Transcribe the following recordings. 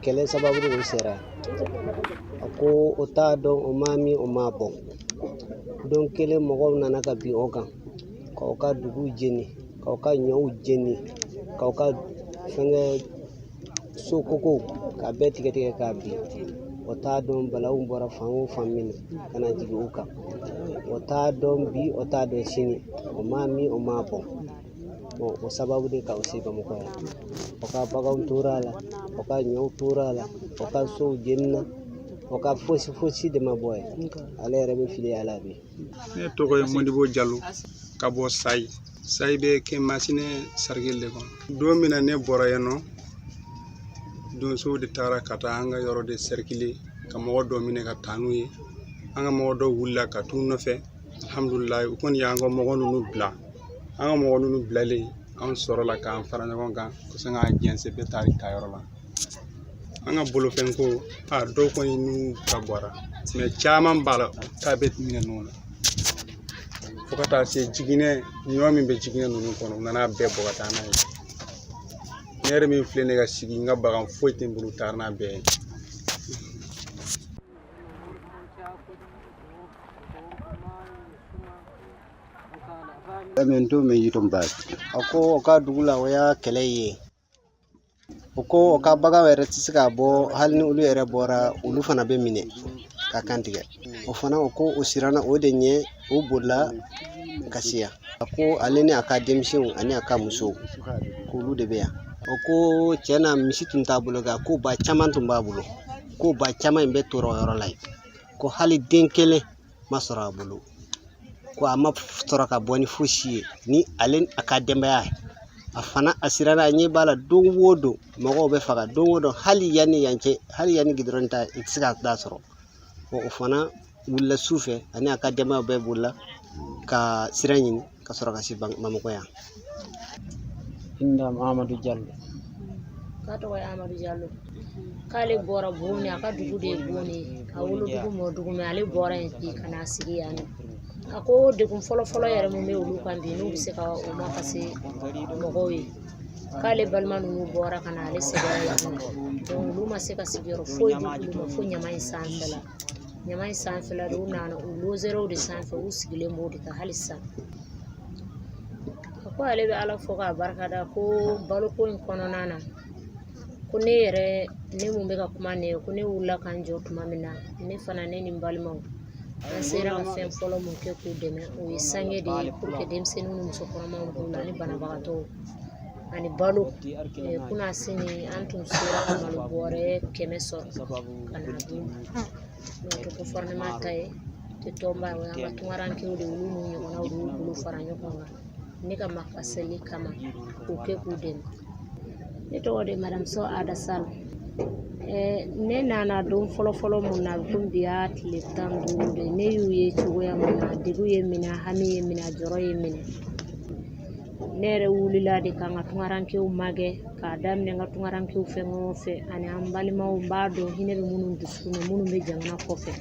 Kɛlɛ sababu de o sera. A ko o t'a dɔn, o ma min, o ma bɔn. Don kelen mɔgɔw nana ka bin o kan, k'aw ka dugu jeni, k'aw ka ɲɔw jeni, k'aw ka fɛnkɛ so kokow k'a bɛɛ tigɛ tigɛ k'a bin. O t'a dɔn balawu bɔra fan o fan min na ka na jigin o kan. O t'a dɔn bi, o t'a dɔn sini, o ma min, o ma bɔn. O sababu de k'aw se Bamakɔ yan. O ka baganw tora a la, o ka ɲɔw tora a la, o ka sow jenina, o ka fosi fosi de ma bɔ yen. Ale yɛrɛ bɛ fili a la bi. Ne tɔgɔ ye Modibo Jalo ka bɔ Sayi. Sayi bɛ kɛ Masina cercle de kɔnɔ. Don min na ne bɔra yen nɔ, donsow de taara ka taa an ka yɔrɔ de cercler, ka mɔgɔ dɔ minɛ ka taa n'u ye. An ka mɔgɔ dɔw wulila ka t'u nɔfɛ. Alhamdulilayi, u kɔni y'an ka mɔgɔ ninnu bila. An ka mɔgɔ ninnu bilalen, an sɔrɔla k'an fara ɲɔgɔn kan ka se k'an jɛnsɛn, bɛɛ taara i ta yɔrɔ la. An ka bolofɛnko a dɔw kɔni n'u ta bɔra, mais caman b'a la, ta bɛ minɛ ninnu na, fo ka taa se jiginɛ ɲɔ min bɛ jiginɛ ninnu kɔnɔ, u nana bɛɛ bɔ ka taa n'a ye. Ne yɛrɛ min filɛ, ne ka sigi, n ka bagan foyi tɛ n bolo, taara n'a bɛɛ ye. A ko o ka dugu la, o y'a kɛlɛ ye. O ko o ka bagan yɛrɛ tɛ se ka bɔ, hali ni olu yɛrɛ bɔra, olu fana bɛ minɛ ka kan tigɛ. O fana, o ko o siranna o de ɲɛ, o bolila ka se yan. A ko ale ni a ka denmisɛnw ani a ka musow, k'olu de bɛ yan. O ko cɛ na, misi tun t'a bolo, nka ko ba caman tun b'a bolo, ko ba caman in bɛɛ tora o yɔrɔ la yen, ko hali den kelen ma sɔrɔ a bolo, ko a ma sɔrɔ ka bɔ ni fosi ye ni ale a ka denbaya ye. A fana a siranna, a ɲɛ b'a la don o don mɔgɔw bɛ faga, don o don, hali yanni yan cɛ, hali yanni gidɔrɔn ta, i tɛ se ka da sɔrɔ. O fana wulila su fɛ, ani a ka denbaya bɛɛ bolila ka sira ɲini ka sɔrɔ ka se Bamakɔ yan. Indam Amadou Diallo. K'a tɔgɔ ye Amadu Jalo, k'ale bɔra Boni, a ka dugu de ye Boni ye, a wolodugu mɔ dugu, mais ale bɔra yen bi ka n'a sigi yan nɔ. A ko degun fɔlɔfɔlɔ yɛrɛ mun bɛ olu kan bi, n'u bɛ se ka o makasi mɔgɔw ye, k'ale balima ninnu bɔra ka na ale sɛgɛrɛ yan nɔ, donc olu ma se ka sigiyɔrɔ foyi di olu ma fo ɲama in sanfɛla. Ɲama in sanfɛla de, u nana u lozɛrɛw de sanfɛ, u sigilen b'o de kan hali sisan. A ko ale bɛ Ala fo k'a barikada ko baloko in kɔnɔna na, ko ne yɛrɛ, ne mun bɛ ka kuma nin ye, ko ne wulila ka n jɔ tuma min na, ne fana, ne ni n balimaw, an sera ka fɛn fɔlɔ mun kɛ k'u dɛmɛ, o ye sange de ye pour que denmisɛnninw ni musokɔnɔmaw b'u la ani banabagatɔw ani balo. Kunasini an tun sera ka malo bɔrɛ 100 sɔrɔ ka n'a d'u ma. N'o tɛ gouvernement ta ye, tɛ tɔnba ye, o y'an ka tunkarankew de, olu n'u ɲɔgɔnnaw de y'u bolo fara ɲɔgɔn kan ne ka makasɛli kama k'o kɛ k'u dɛmɛ. Ne tɔgɔ de madame Sɔ Ada Sall. Ne nana don fɔlɔfɔlɔ mun na, komi bi y'a tile 15 de, ne y'u ye cogoya mun na, degun ye minɛ, hami ye minɛ, jɔrɔ ye minɛ. Ne yɛrɛ wulila de ka n ka tunkarankew magɛ, k'a daminɛ n ka tunkarankew fɛn o fɛ ani an balimaw, n b'a dɔn hinɛ bɛ minnu dusukun na, minnu bɛ jamana kɔfɛ,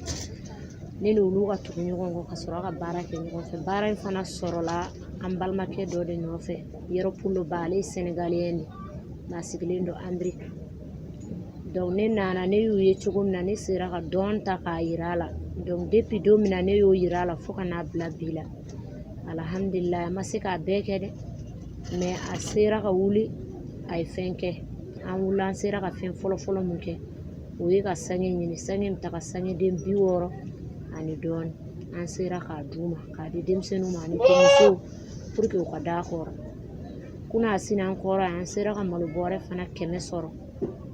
ne ni olu ka tugu ɲɔgɔn kɔ ka sɔrɔ ka baara kɛ ɲɔgɔn fɛ. Baara in fana sɔrɔla an balimakɛ dɔ de nɔfɛ, Yɔrɔ Pulo Ba, ale ye Sénégalien de, nka a sigilen don Amérique. Donc ne nana, ne y'u ye cogo min na, ne sera ka dɔn ta k'a yira a la. Donc depuis don min na ne y'o yira a la fo ka n'a bila bi la, alhamdulilayi, a ma se k'a bɛɛ kɛ dɛ, mais a sera ka wuli, a ye fɛn kɛ. An wulila, an sera ka fɛn fɔlɔfɔlɔ mun kɛ, o ye ka sange ɲini. Sange bɛ taga sangeden 60 ani dɔɔni, an sera k'a d'u ma, k'a di denmisɛnninw ma ani denmusow pour que u ka d'a kɔrɔ. Kunasini an kɔrɔ, an sera ka malo bɔrɛ fana 100 sɔrɔ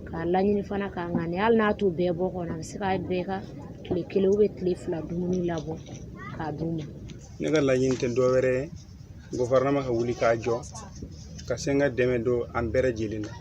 k'a laɲini fana k'a ŋaniya, hali n'a t'o bɛɛ bɔ kɔnɔ, a bɛ se k'a bɛɛ ka tile 1 ou tile 2 dumuni labɔ k'a d'u ma. Ne ka laɲini tɛ dɔwɛrɛ ye, gouvernement ka wuli k'a jɔ ka se n ka dɛmɛ don an bɛɛ lajɛlen na.